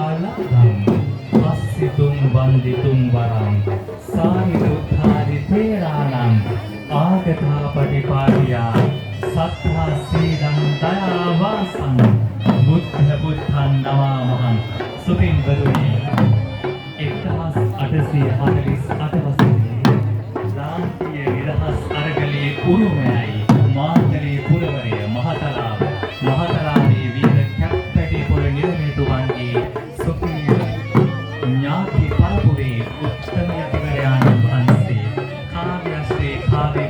විද්‍යාලං පස්සිතුං වන්දිතුං වරං සාරිපුත්තාදි තේරාණං ආගතා පටිපාටියා සත්තා සීලං දයාවාසං බුද්ධ බුද්ධං නමාමහං. සුපින්වතුනි, 1848 වසරේ ලාංකීය නිදහස් අරගලයේ උරුමයයි මාතලේ පුරවරය මහතලාව, මහතලාවේ වීර කැප්පැටි පොළ නිලමේතුමන්ගේ ස්වකීය ඥාති පරපුරේ උත්තම යතිවරයාණන් වහන්සේ කාව්‍යශ්‍රී කාව්‍ය